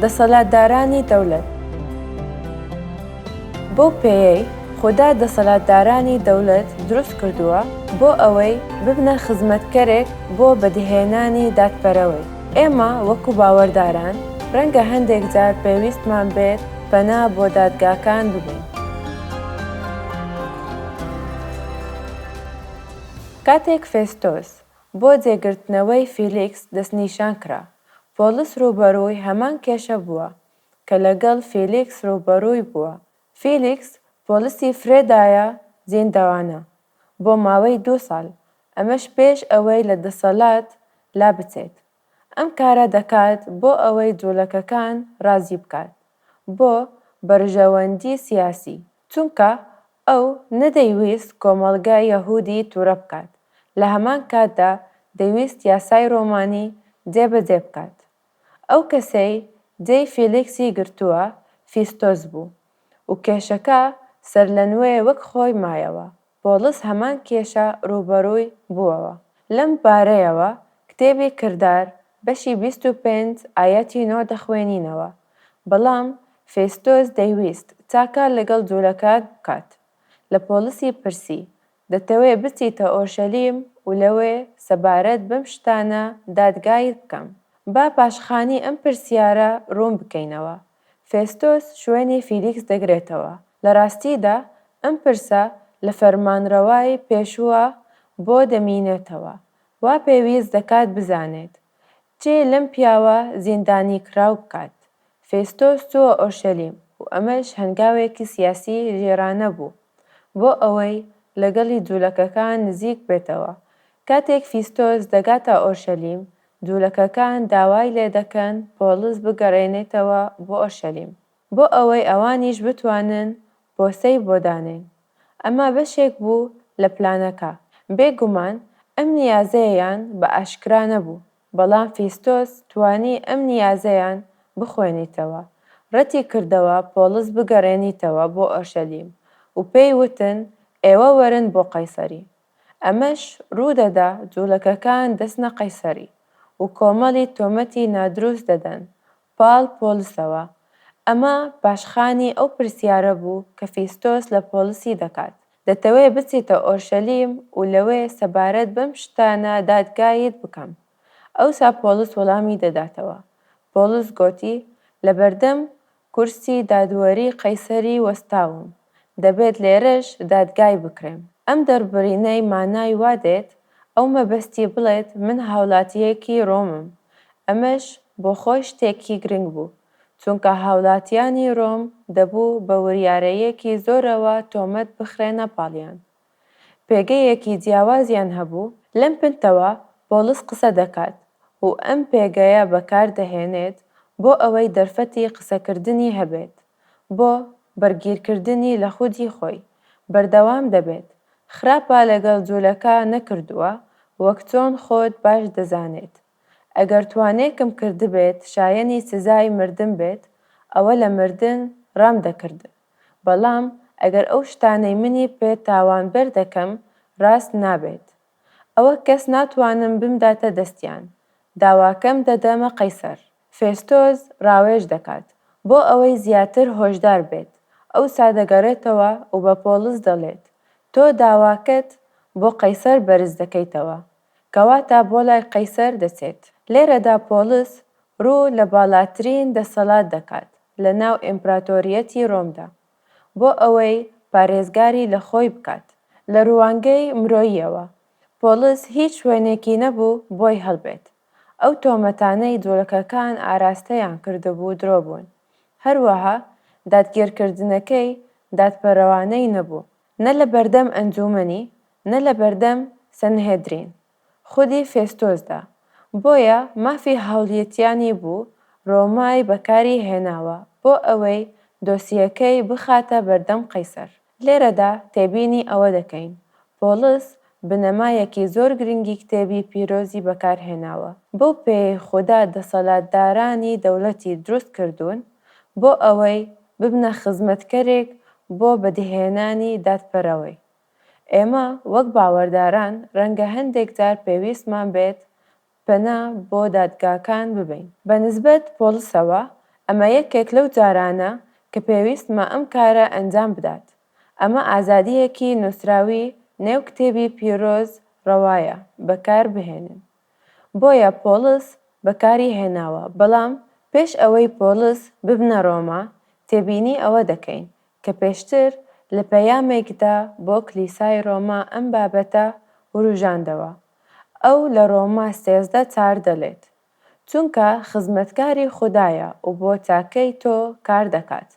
دەسەلاتدارانی دەولەت. بەو پێیەی خودا دەسەلاتدارانی دەولەت دروست کردووە بۆ ئەوەی ببنە خزمەتکەرێک بۆ بەدیهێنانی دادپەرەوەی، ئێمە وەکو باوەرداران رەنگە هەندێک جار پێویستمان بێت پەنا بۆ دادگاکان ببەین. کاتێک فێستۆس بۆ جێگرتنەوەی فیلیکس دەستنیشان کرا، پۆڵس ڕووبەڕووی هەمان کێشە بووە کە لەگەڵ فیلیکس ڕووبەڕووی بووە. فیلیکس پۆڵسی فرێدایە زیندەوانە بۆ ماوەی دوو ساڵ، ئەمەش پێش ئەوەی لە دەسەڵات لابچێت. ئەم کارە دەکات بۆ ئەوەی جوڵەکەکان ڕازی بکات بۆ بەرژەوەندی سیاسی، چونکە ئەو نەدەیویست کۆمەڵگای یەهودی توڕە بکات، لە هەمان کاتدا دەیویست یاسای ڕۆمانی جێبەجێ بکات. ئەو کەسەی جێی فیلیکسی گرتووە فیستۆس بوو و کێشەکە سەرلەنوێ وەک خۆی مایەوە. پۆڵس هەمان کێشە ڕووبەڕووی بووەوە. لەم بارەیەوە کتێبی کردار بەشی 25 ئایەتی 9 دەخوێنینەوە، بەڵام فێستۆس دەیویست چاکە لەگەڵ جوولەکان بکات. لە پۆڵسی پرسی، دەتەوێ بچیتە ئۆرشەلیم و لەوێ سەبارەت بەم شتانە دادگاییت بکەم؟ با پاشخانی ئەم پرسیارە ڕوون بکەینەوە. فێستۆس شوێنی فیلیکس دەگرێتەوە. لە ڕاستیدا ئەم پرسە لە فەرمانڕەوای پێشووە بۆ دەمینێتەوە، وا پێویست دەکات بزانێت چێ لەم پیاوە زیندانیکراو بکات. فێستۆس چووە ئۆرشەلیم و ئەمەش هەنگاوێکی سیاسی ژیرانە بوو بۆ ئەوەی لەگەڵی جولەکەکان نزیک بێتەوە. کاتێک فیستۆس دەگاتە ئۆرشەلیم، جولەکەکان داوای لێدەکەن پۆڵس بگەڕێنێتەوە بۆ ئۆرشەلیم، بۆ ئەوەی ئەوانیش بتوانن بۆسەی بۆ دانێن. ئەمە بەشێک بوو لە پلانەکە. بێ گومان ئەم نیازەیان بە ئاشکرا نەبوو، بەڵام فیستۆس توانی ئەم نیازەیان بخوێنیتەوە. ڕەتی کردەوە پۆڵس بگەڕێنیتەوە بۆ ئۆرشەلیم و پێی وتن ئێوە وەرن بۆ قەیسەری. ئەمەش ڕوودەدا جوڵەکەکان دەچنە قەیسەری و کۆمەڵی تۆمەتی نادروست دەدەن پاڵ پۆڵسەوە. ئەمە پاشخانی ئەو پرسیارە بوو کە فیستۆس لە پۆڵسی دەکات، دەتەوێ بچیتە ئۆرشەلیم و لەوێ سەبارەت بەم شتانە دادگاییت بکەم؟ ئەوسا پۆڵس وەڵامی دەداتەوە. پۆڵس گۆتی، لەبەردەم کورسی دادوەری قەیسەری وەستاوم، دەبێت لێرەش دادگای بکرێم. ئەم دەربڕینەی مانای وا دێت ئەو مەبەستی بڵێت من هاوڵاتییەکی ڕۆمم، ئەمەش بۆ خۆی شتێکی گرنگ بوو، چونکە هاوڵاتیانی ڕۆم دەبوو بە وریارەیەکی زۆرەوە تۆمەت بخرێنە پاڵیان. پێگەیەکی جیاوازیان هەبوو، لەم پنتەوە پۆڵس قسە دەکات و ئەم پێگەیە بەکار دەهێنێت بۆ ئەوەی دەرفەتی قسەکردنی هەبێت بۆ بەرگیرکردنی لە خودی خۆی، بەردەوام دەبێت، خراپە لەگەڵ جولەکە نەکردووە وەک چۆن خۆت باش دەزانێت، ئەگەر توانێکم کردبێت شایەنی سزای مردن بێت ئەوە لە مردن ڕام دەکردن. بەڵام ئەگەر ئەو شتانەی منی پێ تاوانبەر دەکەم ڕاست نابێت ئەوە کەس ناتوانم بمداتە دەستیان داواکەم دەدەمە قەیسەر. فێستۆس ڕاوێژ دەکات بۆ ئەوەی زیاتر هۆشدار بێت ئەوسا دەگەڕێتەوە و بە پۆڵس دەڵێت تۆ داواکەت بۆ قەیسەر بەرز دەکەیتەوە کەواتە بۆ لای قەیسەر دەچێت. لێرەدا پۆڵس ڕوو لە باڵاترین دەسەڵات دەکات لە ناو ئیمپراتۆریەتی ڕۆمدا بۆ ئەوەی پارێزگاری لە خۆی بکات. لە روانگەی مرۆییەوە، پۆڵس هیچ شوێنێکی نەبوو بۆی هەڵبێت. ئەو تۆمەتانەی جوڵەکەکان ئاراستەیان کردبوو درۆ بوون. هەروەها دادگیرکردنەکەی دادپەروانەی نەبوو. نە لە بەردەم ئەنجوومەنی، نە لە بەردەم سەنهێدرین. خودی فێستۆسدا، بۆیە مافی هاوڵیتیانی بوو ڕۆمای بەکاری هێناوە بۆ ئەوەی دۆسیەکەی بخاتە بەردەم قەیسەر. لێرەدا تێبینی ئەوە دەکەین پۆڵس بنەمایەکی زۆر گرنگی کتێبی پیرۆزی بەکار هێناوە، بەو پێیەی خودا دەسەلاتدارانی دەولەتی دروست کردوون بۆ ئەوەی ببنە خزمەتکەرێک بۆ بەدیهێنانی دادپەرەوەی. ئێمە وەک باوەرداران رەنگە هەندێک جار پێویستمان بێت پەنا بۆ دادگاکان ببەین. بە نسبەت پۆڵسەوە ئەمە یەکێک لەو جارانە کە پێویستمە ئەم کارە ئەنجام بدات. ئەمە ئازادییەکی نووسراوی نێو کتێبی پیرۆز ڕەوایە بەکار بهێنن. بۆیە پۆڵس بەکاری هێناوە. بەڵام پێش ئەوەی پۆڵس ببنە ڕۆما، تێبینی ئەوە دەکەین کە پێشتر لە پەیامێکدا بۆ کلیسای ڕۆما ئەم بابەتە وروژاندەوە. ئەو لە ڕۆما 13 چار دەڵێت، چونکە خزمەتکاری خودایە و بۆ چاکەی تۆ کار دەکات،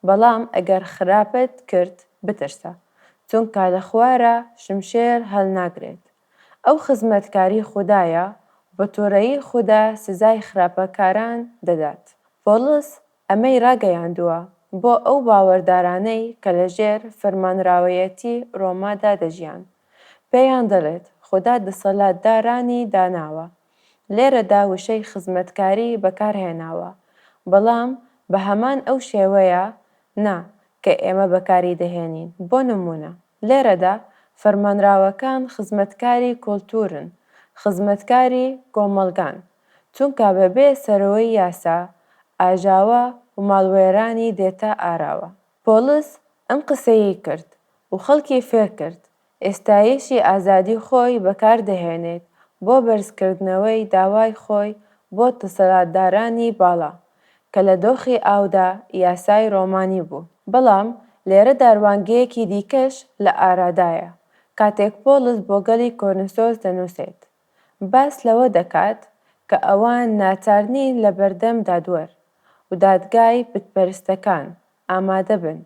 بەڵام ئەگەر خراپەت کرد بترسە، چونکە لە خوارە شمشێر هەڵناگرێت. ئەو خزمەتکاری خودایە و بە توڕەیی خودا سزای خراپەکاران دەدات. پۆڵس ئەمەی ڕاگەیاندووە بۆ ئەو باوەڕدارانەی کە لەژێر فەرمانڕەوایەتی ڕۆمادا دەژیان. پێیان دەڵێت خودا دەسەڵاتدارانی داناوە. لێرەدا وشەی خزمەتکاری بەکارهێناوە، بەڵام بە هەمان ئەو شێوەیە نا کە ئێمە بەکاری دەهێنین. بۆ نموونە لێرەدا فەرمانڕەواکان خزمەتکاری کولتوورن، خزمەتکاری کۆمەڵگان، چونکە بەبێ سەروەی یاسا، ئاژاوە و ماڵوێرانی دێتە ئاراوە. پۆڵس ئەم قسەیەی کرد و خەڵکی فێرکرد، ئێستایشی ئازادی خۆی بەکار دەهێنێت بۆ بەرزکردنەوەی داوای خۆی بۆ دەسەڵاتدارانی باڵا، کە لە دۆخی ئاودا یاسای ڕۆمانی بوو. بەڵام لێرەدا ڕوانگەیەکی دیکەش لە ئارادایە، کاتێک پۆڵس بۆ گەلی کۆرنسۆس دەنووسێت، باس لەوە دەکات کە ئەوان ناچار نین لەبەردەم دادوەر و دادگای بتپەرستەکان ئامادە بن،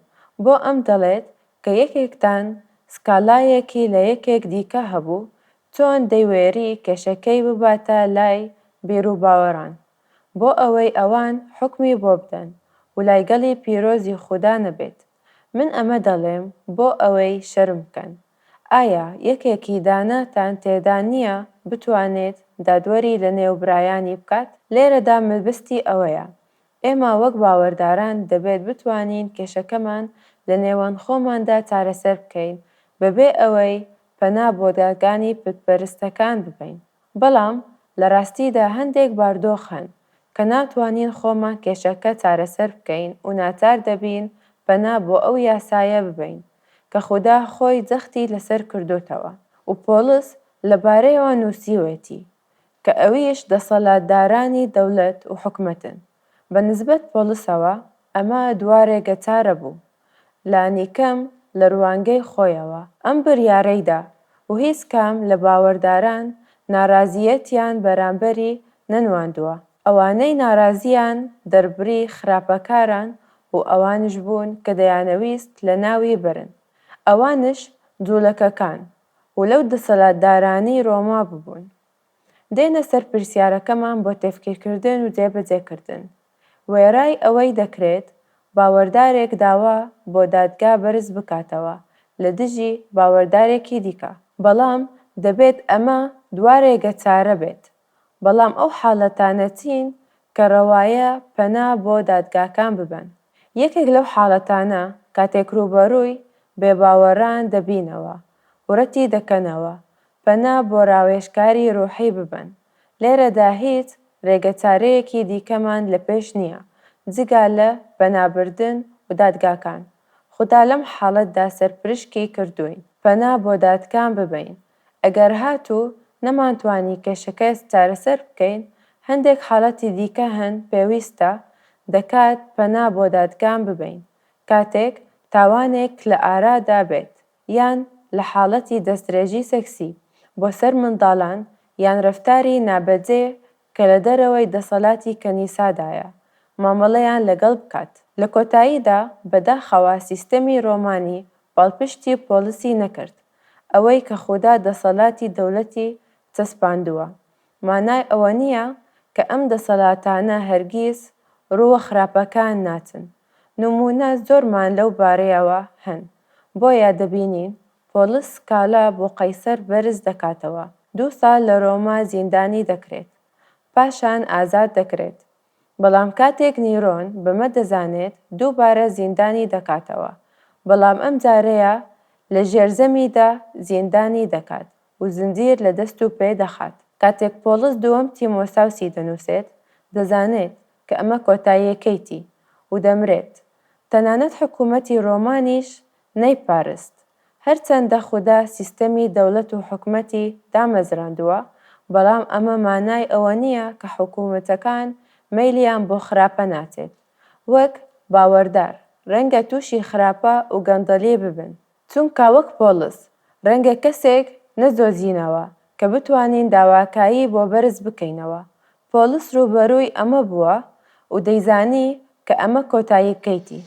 بۆ ئەم دەڵێت کە یەکێکتان سکاڵایەکی لە یەکێک دیکە هەبوو، چۆن دەیوێری کێشەکەی بباتە لای بیروباوەڕان، بۆ ئەوەی ئەوان حوکمی بۆ بدەن و لای گەلی پیرۆزی خودا نەبێت. من ئەمە دەڵێم بۆ ئەوەی شەرم بکەن. ئایا یەکێکی داناتان تێدا نییە بتوانێت دادوەری لەنێو برایانی بکات؟ لێرەدا مەبەستی ئەوەیە ئێمە وەک باوەرداران دەبێت بتوانین کێشەکەمان لە نێوان خۆماندا چارەسەر بکەین بەبێ ئەوەی پەنا بۆ دادگانی بتپەرستەکان ببەین. بەڵام لە ڕاستیدا هەندێک باردۆخ هەن کە ناتوانین خۆمان کێشەکە چارەسەر بکەین و ناچار دەبین پەنا بۆ ئەو یاسایە ببەین کە خودا خۆی جەختی لەسەر کردۆتەوە و پۆڵس لەبارەیەوە نووسیوێتی کە ئەویش دەسەلاتدارانی دەولەت و حکومەتن. بە نسبەت پۆڵسەوە ئەمە دوا رێگەچارە بوو، لانیکەم لە روانگەی خۆیەوە ئەم بریارەی دا و هیچ کام لە باوەرداران نارازییەتیان بەرامبەری نەنواندووە. ئەوانەی نارازییان دەربری خراپەکاران و ئەوانش بوون کە دەیانەویست لەناوی بەرن. ئەوانش جوولەکەکان و لەو دەسەلاتدارانەی رۆما ببوون. دێنە سەر پرسیارەکەمان بۆ تێفکیرکردن و جێبەجێکردن. وێڕای ئەوەی دەکرێت باوەردارێک داوا بۆ دادگا بەرز بکاتەوە لە دژی باوەردارێکی دیکە، بەڵام دەبێت ئەمە دوا رێگەچارە بێت، بەڵام ئەو حاڵەتانە چین کە ڕەوایە پەنا بۆ دادگاکان ببەن؟ یەکێک لەو حاڵەتانە کاتێک ڕووبەڕووی بێباوەڕان دەبینەوە و ڕەتی دەکەنەوە پەنا بۆ ڕاوێژکاری ڕوحی ببەن، لێرەدا هیچ ڕێگەچارەیەکی دیکەمان لەپێش نییە جگە لە پەنابردن و دادگاکان، خودا لەم حاڵەتدا سەرپرشکی کردووین پەنا بۆ دادگان ببەین، ئەگەر هاتوو نەمانتوانی کێشەکە چارەسەر بکەین، هەندێک حاڵەتی دیکە هەن پێویستە دەکات پەنا بۆ دادگان ببەین کاتێک تاوانێک لە ئارادا بێت یان لە حاڵەتی دەستدرێژی سێکسی بۆ سەر منداڵان یان رەفتاری نابەجێ کە لە دەرەوەی دەسەلاتی کەنیسادایە مامەڵەیان لەگەڵ بکات. لە کۆتاییدا بەداخەوە سیستەمی رۆمانی پاڵپشتی پۆڵسی نەکرد، ئەوەی کە خودا دەسەلاتی دەولەتی چەسپاندووە مانای ئەوە نییە کە ئەم دەسەلاتانە هەرگیز رووە خراپەکان ناچن، نموونە زۆرمان لەو بارەیەوە هەن، بۆیە دەبینین پۆڵس سکاڵا بۆ قەیسەر بەرز دەکاتەوە، 2 ساڵ لە رۆما زیندانی دەکرێت، پاشان ئازاد دەکرێت، بەڵام کاتێک نیرۆن بەمە دەزانێت دووبارە زیندانی دەکاتەوە، بەڵام ئەمجارەیە لە ژێرزەمیدا زیندانی دەکات و زنجیر لە دەست و پێ دەخات. کاتێک پۆڵس دووەم تیمۆساوسی دەنووسێت، دەزانێت کە ئەمە کۆتاییەکەیتی و دەمرێت. تەنانەت حکوومەتی ڕۆمانیش نەیپارست. هەرچەندە خودا سیستەمی دەوڵەت و حکومەتی دامەزراندووە، بەڵام ئەمە مانای ئەوە نییە کە حکومەتەکان مەیلیان بۆ خراپە ناچێت. وەک باوەڕدار، ڕەنگە تووشی خراپە و گەندەڵی ببن. چونکە وەک پۆڵس، ڕەنگە کەسێک نەدۆزینەوە کە بتوانین داواکایی بۆ بەرز بکەینەوە. پۆڵس ڕووبەرووی ئەمە بووە و دەیزانی کە ئەمە کۆتاییەکەیتی.